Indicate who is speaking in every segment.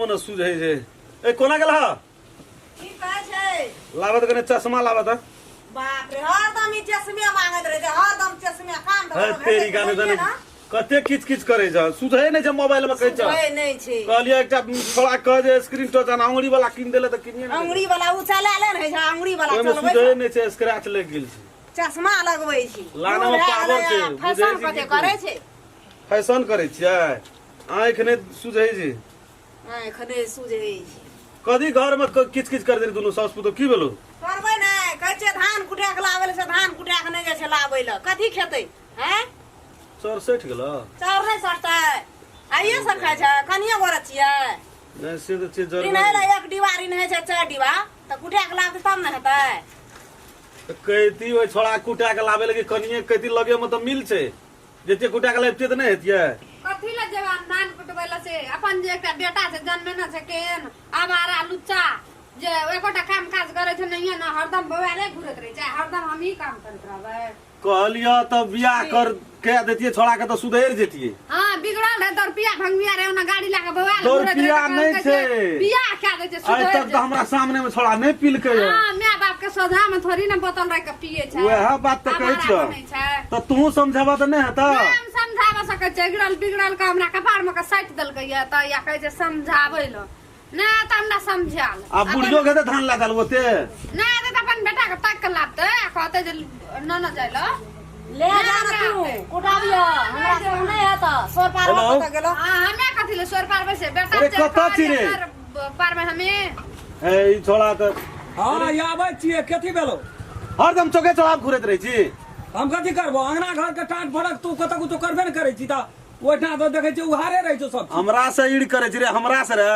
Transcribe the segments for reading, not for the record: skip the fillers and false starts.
Speaker 1: मे ने सुझै छै। ए कोना गेल ह?
Speaker 2: की कहै छै?
Speaker 1: लाबत कने चश्मा लाबत।
Speaker 2: बाप रे, हरदम ई चश्मे मांगैत रहै छै, हरदम चश्मे। काम तऽ
Speaker 1: है
Speaker 2: कोनो
Speaker 1: तेरी
Speaker 2: भेटैत
Speaker 1: गाने
Speaker 2: नहिये
Speaker 1: जाने
Speaker 2: ने।
Speaker 1: कते किच किच करै छै, सुझै नहि छै मोबाइल मे कहै छै।
Speaker 2: सुझै नहि छै।
Speaker 1: कहलियै एकटा छोड़ा कह जे स्क्रीन टच आना, अंगुरी वाला कीन देले तऽ किनिए ने।
Speaker 2: अंगुरी वाला उ चला ले ने छै, अंगुरी वाला
Speaker 1: ओहिमे
Speaker 2: चलबै
Speaker 1: सुझै
Speaker 2: छै।
Speaker 1: नहि छै, स्क्रैच लागि गेल छै।
Speaker 2: चश्मा लगबै छी।
Speaker 1: लाना मे
Speaker 2: बूढ़ भए
Speaker 1: पावर
Speaker 2: गेलै
Speaker 1: छै,
Speaker 2: आ
Speaker 1: बुझै
Speaker 2: फैशन
Speaker 1: छी
Speaker 2: कते
Speaker 1: की
Speaker 2: करै छै।
Speaker 1: फैशन करै छियै, आँखि नहि सुझै छै।
Speaker 2: आँखि नहि सुझै छै।
Speaker 1: कदी घर मे किच किच कर देली दुनू साउस पुतोह, की भेलो?
Speaker 2: करबै ने, कहै छियै धान कुटा के लाबै लए, से धान कुटा के नहि जाइ छै लाबै लए। कथी खेतै? हैं?
Speaker 1: चाउर सठि गेलो?
Speaker 2: चाउर नहि सटतै, आइये सब खाइ छै, कनिये गोरे छियै।
Speaker 1: नहि, से तऽ छै जरूर।
Speaker 2: रिन्है लए एक डिब्बा रिन्है छै, चारि डिब्बा तऽ कुटा के लाबतै तब ने हेतै।
Speaker 1: तऽ कहती ओहि छोड़ा कुटा के लाबै लगे कनिये, कहती लगे मे तऽ मिल छै, जते कुटा के लाबितियै तऽ नहि हेतियै।
Speaker 3: कथी लए जेबै हम धान कुटबै लए? से अपन जे एकटा बेटा छै जन्मेने छै, केहन आवारा लुच्चा जे एकोटा काम काज करै छै नहिये ने, हरदम बौआले घुरैत रहै छै, हरदम हमही काम करैत रहबै।
Speaker 1: कहलियऽ तऽ बियाह कर कए देतियै छोड़ा के तऽ सुधरि जेतियै।
Speaker 3: हाँ, बिगड़ल रहे, दौड़पिया भंगमिया रहे, ओना गाड़ी लए के बौआल
Speaker 1: दौड़पिया
Speaker 3: घुरैत रहै, तऽ
Speaker 1: नहि
Speaker 3: कहलकै
Speaker 1: छै।
Speaker 3: जे बियाह कए दै छै
Speaker 1: आइ
Speaker 3: सुधरि
Speaker 1: तक तऽ
Speaker 3: जेतै।
Speaker 1: हमरा सामने मे छोड़ा नहि पीलकै।
Speaker 3: हाँ, माय बाप के सोझा में थोड़ी ने बोतल रख के पिए छै।
Speaker 1: वएह बात तऽ कहै
Speaker 3: आवारा
Speaker 1: छियौ।
Speaker 3: बनै छै।
Speaker 1: तऽ तू समझेबा तऽ नहि हेतऽ।
Speaker 3: नहि हम समझाबऽ सकै छियै, बिगड़ल बिगड़ल के हमरा कपार मे के साटि देलकै ये तऽ या कहै छै समझाबै लए। नहि तऽ हमरा समझायल।
Speaker 1: आ बुढ़ियो के तऽ धान लगा देलबो ते।
Speaker 3: नहि तऽ अपन बेटा के ताकि के लाबतै आ कहतै जे न न जाय लए।
Speaker 2: ले जा ने तू कुटाबियो, हमरा से नहि हेतऽ सोर पार।
Speaker 1: हेलो।
Speaker 2: कतऽ गेलो?
Speaker 3: हाँ, हमे कथी ले सोर पारबै से बेटा?
Speaker 1: अरे कतऽ छी रे?
Speaker 3: पारबै हमे।
Speaker 1: हे ई छोड़ा तऽ।
Speaker 4: हँ, आबै छियै। कथी भेलो?
Speaker 1: हरदम चौके चौराहा घुरैत रहै छी।
Speaker 4: हम कथी करबो? अंगना घर के टाट फड़क तू कतऽ कुछो करबे ने करै छी, तऽ ओहिठाम तऽ देखै छियै उघारे रहै छौ सब चीज।
Speaker 1: हमरा से ईड़ करै छी रे, हमरा से रे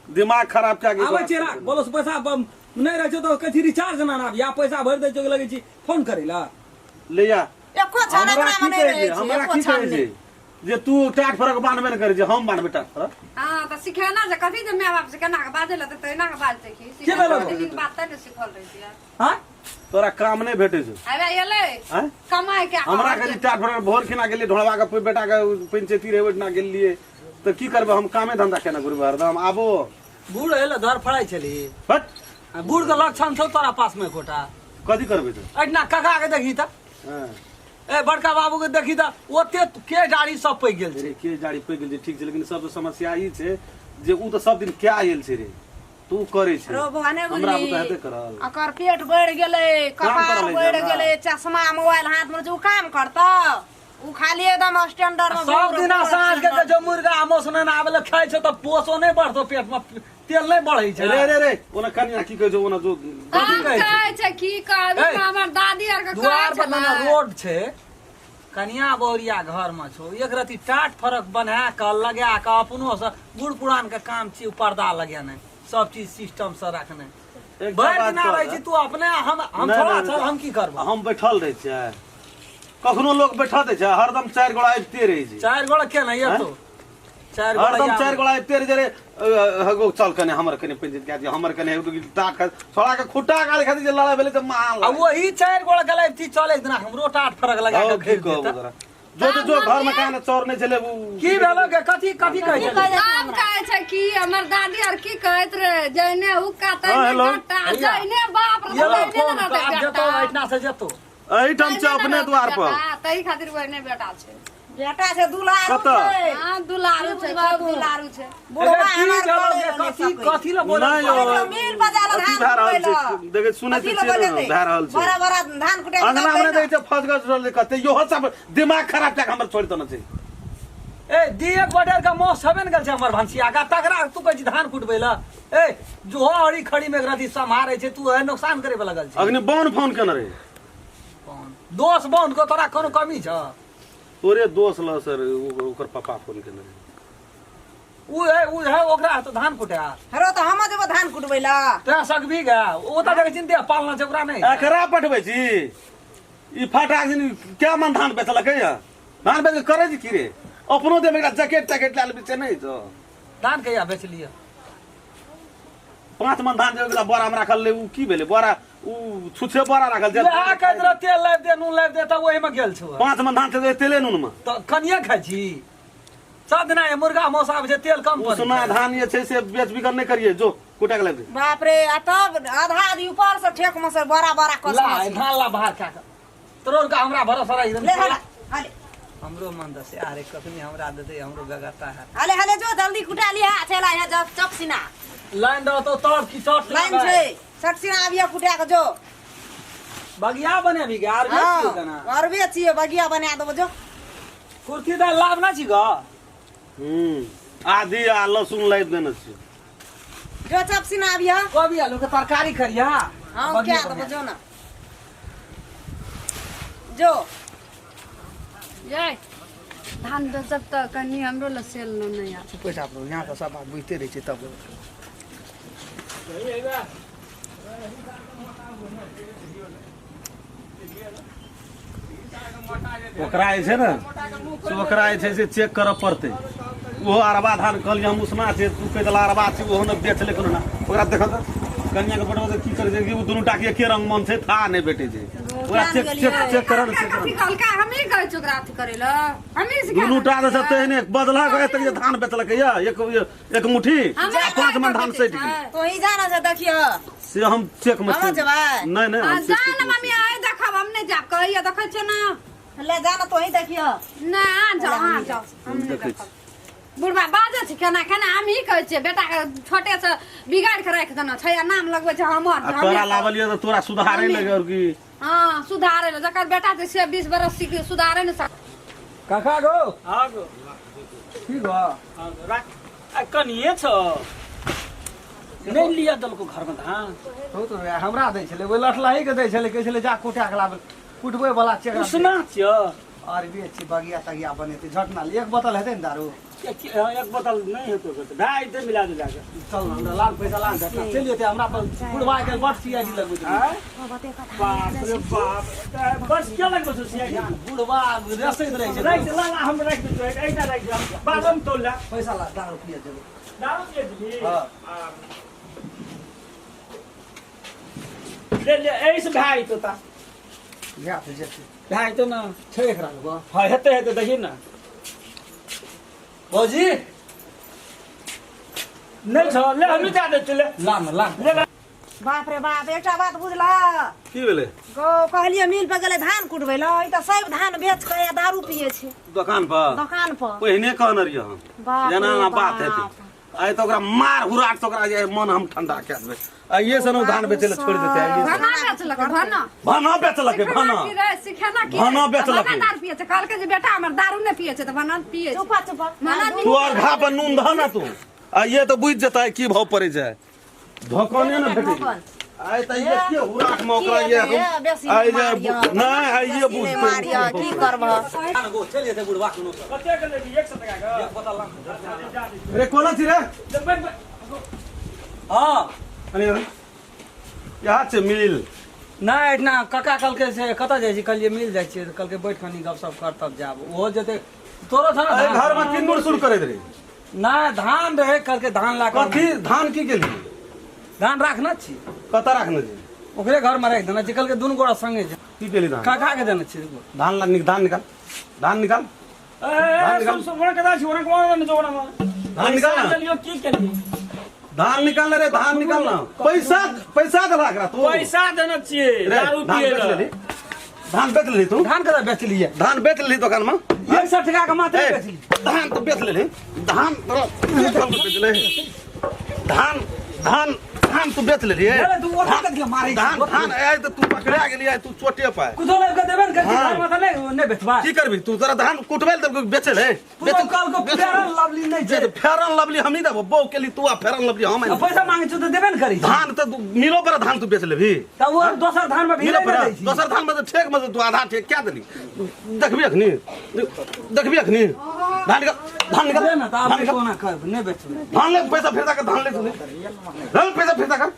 Speaker 1: दिमाग खराब कए के।
Speaker 4: आबै छियै, राख। बोलो से पैसा नहि रहै छौ तऽ कहै छी रिचार्ज ना आबि, या पैसा भरि दै छौ, लगै छी फोन करै लए।
Speaker 1: ले जा।
Speaker 2: एको क्षण
Speaker 1: हमरा
Speaker 2: अंगना
Speaker 1: की
Speaker 2: मे नहि
Speaker 1: कहै
Speaker 2: रहै
Speaker 1: छै?
Speaker 2: छै
Speaker 1: हमरा
Speaker 2: एको
Speaker 1: की
Speaker 2: क्षण
Speaker 1: कहै
Speaker 2: नहि।
Speaker 1: छै जे तू टाट फरक बान्हबे ने करै छै, हम बान्हबै टाट फरक।
Speaker 3: हाँ, तऽ सिखेना जे कथी जे माय बाप से केना के बाजै लए तऽ एना के बाजतै की?
Speaker 4: की भेलौ?
Speaker 3: लेकिन बात तऽ नहि सिखल रहै छै।
Speaker 4: हाँ,
Speaker 1: तोरा काम नहि भेटै छौ?
Speaker 3: अबे एलै
Speaker 1: आँय?
Speaker 3: कमाइ के।
Speaker 1: हमरा कहली टाट फरक भोर खिना गेलियै ढोलबा के बेटा के पंचायती रहै, ओहिठिना गेलियै तऽ की करबै हम? कामे धंधा केना घुरबै हरदम आबो?
Speaker 4: बूढ़ होय लए धर फड़ाइ छली।
Speaker 1: हट।
Speaker 4: आ बूढ़ के लक्षण छौ तोरा पास मे एकोटा?
Speaker 1: कथी करबै तऽ?
Speaker 4: एहिठिना कका के देखी तऽ।
Speaker 1: हाँ।
Speaker 4: ए बड़का बाबू के देखी तऽ ओते के दाढ़ी सब पैक गेल छै।
Speaker 1: रे के दाढ़ी पैक गेल छै, ठीक छै, लेकिन सबसे समस्या ई छै जे ऊ तऽ सब दिन कए आयल छै रे, तू करै छै।
Speaker 2: रो बौआ, नहि
Speaker 1: हमरा
Speaker 2: बुझली?
Speaker 1: बुते हेतै करल?
Speaker 2: ओकर पेट बढ़ि गेलै, कपार
Speaker 1: करल
Speaker 2: बढ़ि
Speaker 1: हमरा।
Speaker 2: गेलै, चश्मा मोबाइल हाथ मे छै, उ काम करतौ? उ खाली एकदम स्टैंडर्ड मे
Speaker 4: सब
Speaker 2: घूर-
Speaker 4: दिना
Speaker 2: घूर
Speaker 4: साँझ के
Speaker 2: स्टैंडर्ड।
Speaker 4: जो मुर्गा आ मौस ने आबे ले खाइ छौ तऽ पोसो नहि बढ़तौ, पेट मे तेल नहि बढ़ै छै।
Speaker 1: रे रे रे, ओना कनिया की कहै छौ? ओना जो
Speaker 3: हम
Speaker 4: कहै छै?
Speaker 3: कहै छै की कहबी?
Speaker 4: ए,
Speaker 3: हमर दादी आर के कहै
Speaker 4: दुआर पर ना
Speaker 3: छलै।
Speaker 4: रोड छै, कनिया बहुरिया घर में छौ, एक रति टाट फरक बना के लगा के अपनो से बूढ़ पुरान के काम छी पर्दा लगेने, सब चीज सिस्टम से रखने।
Speaker 1: एकटा
Speaker 4: भरि
Speaker 1: बात
Speaker 4: दिना
Speaker 1: कहऽ।
Speaker 4: रहै छी तू अपने, हम
Speaker 1: नहि,
Speaker 4: थोड़ा
Speaker 1: नहि,
Speaker 4: छल, हम की करबो?
Speaker 1: हम बैठल रहै छियै? कखनो लोक बैठा दै छै? हरदम चारि गोड़ा आबिते रहै छै।
Speaker 4: चारि गोड़ा के नहीं एतो? चारि गोड़ा
Speaker 1: हरदम
Speaker 4: आबै।
Speaker 1: चारि गोड़ा आबिते रहै छै रे। हगो चल कने हमर कने पंचायत कए दियौ, हमर कने टाट खा छोड़ा के खुट्टा गाड़ी खातिर जे लड़ाई भेलै तऽ महान
Speaker 4: आ
Speaker 1: लड़ाई।
Speaker 4: वही चारि गोड़ा गलाबती चल एक दिना हमरो टाट फरक लगा
Speaker 1: हौ,
Speaker 4: के
Speaker 1: की
Speaker 4: घेर
Speaker 1: कहबो
Speaker 4: देता।
Speaker 1: तोरा? जो जो जो घर में कान चोर नहि छलै उ।
Speaker 4: की भेलो के? कथी कथी कहै
Speaker 2: की
Speaker 4: छलै?
Speaker 2: कहै छै
Speaker 3: हम
Speaker 2: हमरा?
Speaker 3: कहै छै कि हमर दादी आर की कहैत रहे, जैने हुक्का
Speaker 1: हाँ,
Speaker 3: तैने
Speaker 1: हेलो।
Speaker 3: गट्टा,
Speaker 4: भैया।
Speaker 3: जैने बाप रे
Speaker 4: ये लो
Speaker 3: तैने
Speaker 4: फोन
Speaker 3: ने रहतै
Speaker 4: आब जेतो
Speaker 3: बेटा।
Speaker 4: एहिठिना से जेतो।
Speaker 1: एहिठाम छै
Speaker 3: तैने ने
Speaker 1: अपने
Speaker 3: रहतै
Speaker 1: द्वार पर।
Speaker 3: बेटा, ताहि खातिर ओहने बेटा छै।
Speaker 2: बेटा छै दुलारू
Speaker 1: कतऽ?
Speaker 2: छै।
Speaker 3: हाँ, दुलारू छै, खूब दुलारू छै।
Speaker 2: बुढ़वा
Speaker 4: की
Speaker 2: हमर
Speaker 4: भेलो
Speaker 2: करे
Speaker 4: के?
Speaker 2: नहि
Speaker 4: कथी
Speaker 2: सकै।
Speaker 4: कथी लए बोलल?
Speaker 1: नहि यौ,
Speaker 2: देखियौ, मिल बजाल
Speaker 1: अथी
Speaker 2: धान
Speaker 1: भए रहल
Speaker 2: कुटबै
Speaker 1: छै।
Speaker 2: लए।
Speaker 1: देखै सुनै
Speaker 2: कथी
Speaker 1: तऽ
Speaker 2: लए
Speaker 1: छियै ने,
Speaker 2: बजेतै?
Speaker 1: भए रहल छै।
Speaker 2: बड़ा बड़ा धान कुटै के
Speaker 1: अंगना मे
Speaker 2: देतै
Speaker 1: नहि देखै छै फसगस रहल छै कते, इहो सब दिमाग खराब कए के हमर छोड़ि देने छै।
Speaker 4: ए दी एक बडेर के मौस छबे ने गेल छै हमर भनसिया का, तकरा तू कहै छी धान कुटबै लए? ए जो हरी खड़ी में एक रति सम्हारै छै, तू है नुकसान करे वाला लगल छै।
Speaker 1: अग्नि बौन फोन केने रहे।
Speaker 4: दोस बौन को तोरा कोनो कमी छ?
Speaker 1: तोरे दोस ल सर ओकर पापा फोन केने रहे।
Speaker 4: उ है ओकरा तो धान कुटे।
Speaker 2: हरो तऽ हम जेबो धान कुटबै लए।
Speaker 4: तोरा सकबी गे? ओ तऽ देखै छी ने पालना छै ओकरा नहि।
Speaker 1: एकरा पठबै छी ई फटाक दिन क्या मन धान बेचलकै या धान बेच के करै छी की रे? अपनो देमे एकटा जैकेट तैकेट लए लेबही से नहि छौ।
Speaker 4: धान कहिया बेचलियै?
Speaker 1: 5 मन धान जे ओकरा बोरा मे राखल रहै, उ की भेलै बोरा? उ छुछे बोरा राखल छै।
Speaker 4: इएह कहैत रह तेल लाबि दे, नून लाबि दे, तऽ ओहिमे गेल छौ।
Speaker 1: 5 मन धान छै तेले नून मे।
Speaker 4: तऽ कनिये खाइ छी। सब दिना ये मुर्गा मौसा आबै छै तेल कम पड़ै
Speaker 1: उसना धान जे छै से बेच बिकन नहि करिए जो कुटा के लाबि दे।
Speaker 2: बाप रे आ तब आधा आधी ऊपर से ठेक में से बड़ा बड़ा
Speaker 4: ला
Speaker 2: कसना
Speaker 4: ई धान ला बाहर खा के तोरो का हमरा भरोसा रही
Speaker 2: ले हले हले
Speaker 4: हमरो मन दसे अरे कखनी हमरा देते हमरो बेगरता है
Speaker 2: हले हले जो जल्दी कुटा लिया चला है जब चपसिना
Speaker 4: लाइन दो तो तब की चट
Speaker 2: लाइन छै चपसिना आबिया कुटा के जो
Speaker 4: बगिया बनेबी के आर
Speaker 2: हाँ
Speaker 4: बेच केना
Speaker 2: अरबे छियै बगिया बना देबो जो
Speaker 4: कुर्ती दा लाभ ना छी ग
Speaker 1: आदि आ लहसुन लाबि देने छियै
Speaker 2: जो चपसिना आबिया
Speaker 4: कोबी आलू के तरकारी करिया
Speaker 2: हाँ क्या देबो जो ना जो
Speaker 3: ये धान बेचब तऽ कनि हमरो लए सेल नहि आयत।
Speaker 4: पैसा पर यहाँ तऽ सब बात बुझते रहै छै तब
Speaker 1: ओकरा जे छै ने से ओकरा जे छै से चेक करऽ पड़तै। ओहो अरबा धान कहलियै हम उसना छै तू कहि देला अरबा छै ओहो ने बेच ले कोनो ना ओकरा देखऽ तऽ कनिया के फोटो की करै छै कि ओ दुनू टाके एके रंग मन छै था नहि भेटै छै ओकरा चेक चेक चेक करऽ ने चेक
Speaker 3: कथी
Speaker 1: करऽ
Speaker 3: कहलकै हमही कहै छियै ओकरा अथी करै लए हमही सिखा
Speaker 1: दुनू टा तऽ तेहने बदलक एतेक जे धान बेचलकै यऽ एक एक मुट्ठी
Speaker 3: हमरा
Speaker 1: आ 5 मन धान सटि गेल।
Speaker 2: तो ही जाना छै देखियो
Speaker 1: से हम चेक में
Speaker 2: हम जेबै?
Speaker 1: नहीं नहीं हम
Speaker 3: जा
Speaker 1: चेक
Speaker 3: ने मम्मी आइ देखब हम नहि जायब कहैया देखै छियै ने
Speaker 2: ले जाना तो ही देखियो
Speaker 3: नहि आ जाओ आ जाओ हम नहि
Speaker 1: देखै
Speaker 3: देखब। बुढ़बा बाजै छै केना केना हमही कहै छियै बेटा के छोटे से बिगाड़ के राखि देना छै आ नाम लगबै छै हमर
Speaker 1: आ तोरा लावलियै तऽ तोरा सुधारे लगे और की।
Speaker 3: हाँ सुधारे लए जकर बेटा छै से 20 बरस सीख सुधारे नहि सक।
Speaker 4: काका गो
Speaker 5: हाँ गो
Speaker 4: ठीक हो
Speaker 5: हाँ गो राख आ कनिए छौ नहीं लिया दलको घर में धान
Speaker 4: हो तो हमरा दै छलै ओहि लठलाही के दै छलै कहै छलै जा कुटा के लाब कुटबै वाला चेक
Speaker 5: उसना छियो
Speaker 4: अरबे छी बगिया तगिया बनेतै झटना एक बोतल हेतै ने दारू
Speaker 5: एक बोतल नहीं हेतौ भए जेतै मिला जुला के
Speaker 4: चल हमरा लाल पैसा लाल झटना चलि जेतै हमरा पर बुढ़वा के बड़ सियाजी लगबै छै।
Speaker 5: बाप रे बाप बस क्या लगबै छौ सियाजी
Speaker 4: बुढ़वा रसैत रहै छै
Speaker 5: राखि ला ला हम राखि दै छियौ एकटा राखि दे बादमे तौल ला
Speaker 4: पैसा ला दारू पिए जेबै
Speaker 5: दारू पिए जेबही
Speaker 4: हाँ।
Speaker 5: ले ले एहिसँ भए जेतौ ता
Speaker 4: भए तऽ जेतै
Speaker 5: भए जेतौ ने
Speaker 4: छै एकरा लग
Speaker 5: हाँ हेतै हेतै देखी ने
Speaker 4: भौजी
Speaker 5: नहीं छौ ले हमही दए दै छियौ ले
Speaker 4: ला ने ला
Speaker 5: ले ला
Speaker 2: बाप रे बाप एकटा बात बुझला
Speaker 1: की भेलै
Speaker 2: गो कहलियै मिल पर गेलै धान कुटबै लए ई तऽ सब धान बेच के आ दारू पियै छै
Speaker 1: दोकान पर
Speaker 2: दोकान पर
Speaker 1: पहिने कहने रहियै हम
Speaker 2: बाप
Speaker 1: एना
Speaker 2: रे
Speaker 1: एना बात
Speaker 2: बाप।
Speaker 1: हेतै आइ तऽ ओकरा मार हुराट से ओकरा जे मन हम ठंडा कए देबै आइए से ने धान बेचै लए छोड़ि देतै आइए से।
Speaker 3: भाना बेचलकै भाना
Speaker 1: भाना बेचलकै भाना
Speaker 3: की रे सिखेना की
Speaker 1: भाना बेचलकै।
Speaker 3: भाना दारू पियै छै कहलकै जे बेटा हमर दारू नहि पियै छै तऽ भाना पियै छै
Speaker 2: चुपा चुपा
Speaker 3: भाना
Speaker 1: तू और घा पर नून धऽ ने तू आइए तऽ बुझि जेतै की भाव पड़ै छै धोकने ने भेटै
Speaker 2: धोकन।
Speaker 1: आइ तऽ एके हुराक मे ओकरा
Speaker 2: की
Speaker 1: ये
Speaker 2: हेतै, हे, बेसी
Speaker 1: आइ जे
Speaker 2: मारियऽ।
Speaker 1: नहि आइए
Speaker 2: बेसी नहि मारियऽ, की करबह
Speaker 4: गो चलि जेतै बुढ़वा कोनो
Speaker 5: कते के लेबही 100 टका के
Speaker 4: एक बोतल ला
Speaker 1: रे कोना छी रे
Speaker 5: ले बैठ बैठ
Speaker 4: हाँ
Speaker 1: अरे यहाँ छै मिल
Speaker 4: नहि एहिठिना काका कहलकै से कतऽ जाइ छी कहलियै मिल जाइ छियै तऽ कहलकै बैठ कनि गपशप कर तब जायब ओहो जेतै तोरो छौ ने
Speaker 1: अरे
Speaker 4: धान?
Speaker 1: घर में किन्नूर सुर करैत रही
Speaker 4: नहि धान रहै कहलकै धान ला कऽ
Speaker 1: कथी धान की केली
Speaker 4: धान राखने छी
Speaker 1: कतऽ राखने छी
Speaker 4: ओकरे घर में राखि देने छी कहलकै दुनू गोरा संगे छै
Speaker 1: की केली धान
Speaker 4: काका के देने छी
Speaker 1: धान ला धान निकाल धान निकाल
Speaker 5: ए सुन सुन ओना कदा छी ओना कोना ने जो ओना
Speaker 1: धान निकाल ना।
Speaker 5: चलियो की केली
Speaker 1: धान निकाल रे धान निकाल ना पैसा पैसा देला एकरा तू
Speaker 5: पैसा देने छियै
Speaker 1: रे,
Speaker 5: दारू
Speaker 1: धान
Speaker 5: पियै
Speaker 1: बेच
Speaker 5: लए
Speaker 1: लेली धान बेच लेली तू
Speaker 4: धान कतऽ बेच लियै
Speaker 1: धान बेच लेली दोकान में
Speaker 4: 100 टका के मात्र
Speaker 1: ए,
Speaker 4: बेच लियै
Speaker 1: धान तो बेच लेली धान तोरा बेच ले धान धान धान तू बेच लेली
Speaker 4: अरे तू ओतऽ कथी मारै छी?
Speaker 1: धान धान आइ तऽ तू पकड़ा गेली आइ तू चोटे पाए
Speaker 4: कुछो लाबि कऽ देबे ने करै छी,
Speaker 1: हाँ।
Speaker 4: धान मात्र नहि नहि बेचबा
Speaker 1: की करबी तू तोरा धान कुटबै लए देलकौ बेचै ले
Speaker 4: कुछो कहलकौ फेरन लवली नहि छै
Speaker 1: फेरन लवली हम नहीं देबो बौ केली तू आ फेरन लवली हम
Speaker 4: आ पैसा मांगे छौ तऽ देबे ने करै छी
Speaker 1: धान तऽ मिलो पर धान तू बेच लेबी
Speaker 4: तऽ ओ दोसर धान मे
Speaker 1: मिलो
Speaker 4: भिड़े
Speaker 1: पर
Speaker 4: नहि दै छी
Speaker 1: दोसर धान में तऽ ठेक में तू आधा ठेक क्या देली देखबी अखनी देखबी अखनी धान निकाल धान निकाल
Speaker 4: दे ने तऽ आब
Speaker 1: धान निकाल
Speaker 4: कोना करब नहि बेचबै
Speaker 1: धान ले पैसा फिरता कर धान ले तू ले पैसा फिरता कर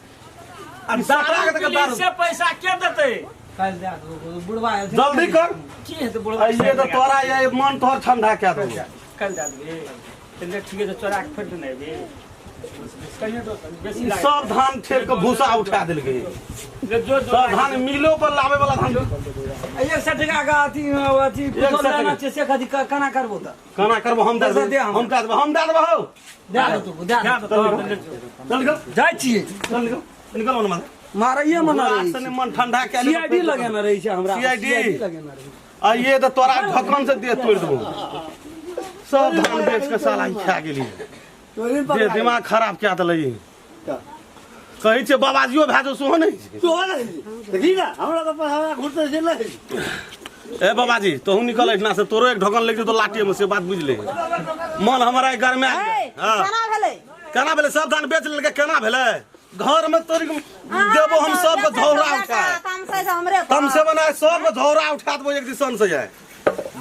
Speaker 5: आ
Speaker 1: सतरा के
Speaker 5: दारू
Speaker 1: तक
Speaker 5: पीली
Speaker 1: दारू
Speaker 5: से पैसा के देतै
Speaker 4: काल्हि दए देबौ, बुढ़वा आयल छै।
Speaker 1: जल्दी कर
Speaker 5: की हेतै बुढ़वा
Speaker 1: ये तो तोरा ये मन तोहर ठंडा क्या दो
Speaker 5: काल्हि दए देबही ले ठीके छै चोरा के फेर देने अयबही कहियो तो बेसी
Speaker 1: ई सब धान ठेक के भूसा उठा देलकै।
Speaker 5: जो जो
Speaker 1: सब धान मिलो पर लावे वाला धान।
Speaker 4: 100 टका के अथी अथी
Speaker 1: 100
Speaker 4: कुछो लेना
Speaker 1: टका।
Speaker 4: छै से कथी केना करबो तऽ?
Speaker 1: केना करबो? हम दे
Speaker 4: पैसा दे
Speaker 1: देबो।
Speaker 4: हमरा।
Speaker 1: हम दे देबो, हम दे देबो हौ।
Speaker 4: दए दे तू, दए दे।
Speaker 1: चल निकल, चल निकल,
Speaker 4: जाइ छियै।
Speaker 1: चल निकल, निकल ओने मारे।
Speaker 4: मारैये मना रहै
Speaker 1: से
Speaker 4: छै।
Speaker 1: मन ठंडा के
Speaker 4: सीआईडी लगेने रहै छै हमरा।
Speaker 1: CID?
Speaker 4: लगेने रहै छै।
Speaker 1: आ ये तऽ तोरा ढक्कन से देह तोड़ि देबो। सब धान बेच के साला ई खा गेली।
Speaker 4: तोरे
Speaker 1: दे दिमाग खराब कए देलै ई। कहै छै बाबाजियो भए जाउ सेहो नहि छै।
Speaker 6: देखी ना हमरा तऽ हमरा घुरते छै नहि।
Speaker 1: ए बाबाजी, तोहू निकल एहिठिना से, तोरो एक ढक्कन लागि जेतौ लाठी में, से बात बुझि ले। मन हमरा आइ गरमाए
Speaker 2: ए,
Speaker 1: गेल। हँ।
Speaker 2: केना भेलै?
Speaker 1: केना भेलै? सब धान बेच लेलकै, केना भेलै? घर में तोरी देबो हम सबके झौरा उठा।
Speaker 2: तमसे छै हमरे पर।
Speaker 1: तमसे बनाए सबके झौरा उठा देबो एक दिसन से जाए।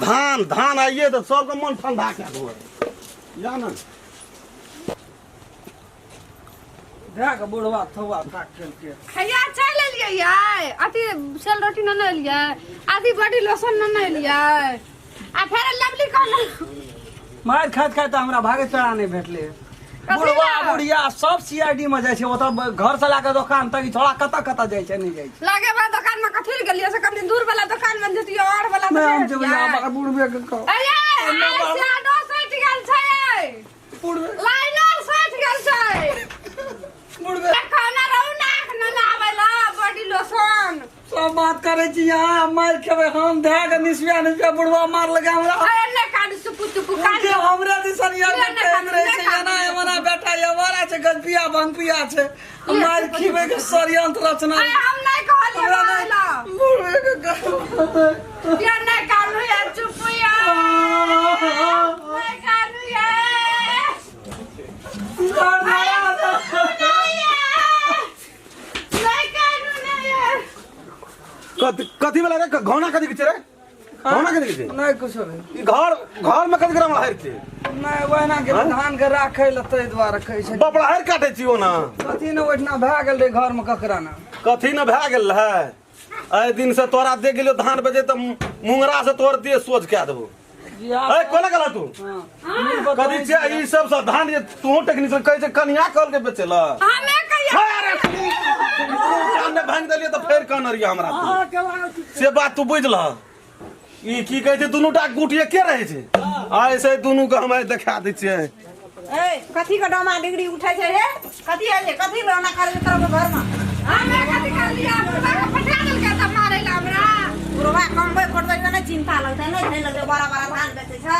Speaker 1: धान धान आइए तऽ सबके मन ठंडा कए देबो। जा ना।
Speaker 4: दए के बुढ़वा थौआ ताक केलकै।
Speaker 3: खैया चाय लेलियै यै, अथी सेल रोटी न एलियै, अथी बॉडी लोशन न एलियै, आ फेर लवली कहल।
Speaker 4: मारि खाइत खाइत हमरा भागे चढ़ा नहि भेटलै।
Speaker 3: कथी
Speaker 4: बुढ़वा
Speaker 3: लए?
Speaker 4: बुढ़िया सब सीआईडी में जाइ छै ओतऽ, घर से लए कऽ दोकान तक ई छोड़ा कतऽ कतऽ जाइ छै, नहि जाइ छै।
Speaker 3: लागे बा दुकान में कथी ले गेलियै से? कनी दूर वाला दुकान में जतियै और वाला।
Speaker 4: नहि, हम जेबै आब बुढ़बे के कहू।
Speaker 3: ए यै, आइ शैडो सटि गेल छै,
Speaker 4: बुढ़बे
Speaker 3: लाइनर सटि गेल छै।
Speaker 4: बुढ़बे
Speaker 3: खाना रहू नाक न लाबै ला बॉडी लोशन।
Speaker 4: सब बात करै छी यहाँ, मारि खेबै हम धए के निसबिया निसबिया। बुढ़वा मारलकै हमरा।
Speaker 3: अरे ने कान सुपु चुपु कान।
Speaker 4: उनके हमरे दिसन यार
Speaker 3: किया नहि
Speaker 4: कहैत
Speaker 3: खाबी,
Speaker 4: रहै
Speaker 3: नहि
Speaker 4: छै
Speaker 3: खाबी।
Speaker 4: एना एना बेटा हमारा छै, गजपिया भंगपिया छै, मारि खिबै के षड्यंत्र रचना।
Speaker 3: अरे हम नहीं कहलियै
Speaker 4: हमरा
Speaker 3: मारै ला।
Speaker 4: नहि बुढ़बे के कहू।
Speaker 3: या नहीं कानू या, चुप या, नहीं कानू या। नहीं या, नहीं कानू, नहीं या।
Speaker 1: कथी कथी वाला रे? घौना कथी के छै रे? घौना कथी के छै?
Speaker 4: नहि कुछो नहि।
Speaker 1: ई घर घर में कथी ग्राम लहर छै?
Speaker 4: नहि, ओहिना के धान के राखै लए ताहि दुआरे कहै छै।
Speaker 1: बपड़ाहर काटै छी ओना।
Speaker 4: कथी ने ओहिठिना भए गेल रहै घर में ककरा ने।
Speaker 1: कथी ने भए गेल रहै? एहि दिन से तोरा देख गेलियो धान बेचे तऽ मुंगरा से तोर देह सोझ कए देबो। ए कोना गेल तू? कथी छै ई सब से धान जे तूहो टेक्नीशियन कहै छै कनिया कहलकै बेचे लए।
Speaker 3: हमे कहिया?
Speaker 1: अरे कान ने भांगि देलियै तऽ फेर कहने रहियै हमरा तू। से बात तू बुझि लह। ई की कहै छै, दुनू टा गुट एके रहै छै। आइ से दुनू के हम आइ देखा दै छियै।
Speaker 2: ए, कथी के डोमा डिगरी उठै छै हे? कथी है जे? कथी रोना करै छै तोरा घर में?
Speaker 3: हमे कथी करलियै? बुढ़वा के पठा देलकै तऽ मारै ला हमरा।
Speaker 2: बुढ़वा कमबै खोटबै तऽ नहि चिन्ता लगतै, नहि धैल लगतै? बड़ा बड़ा धान बेचै छै।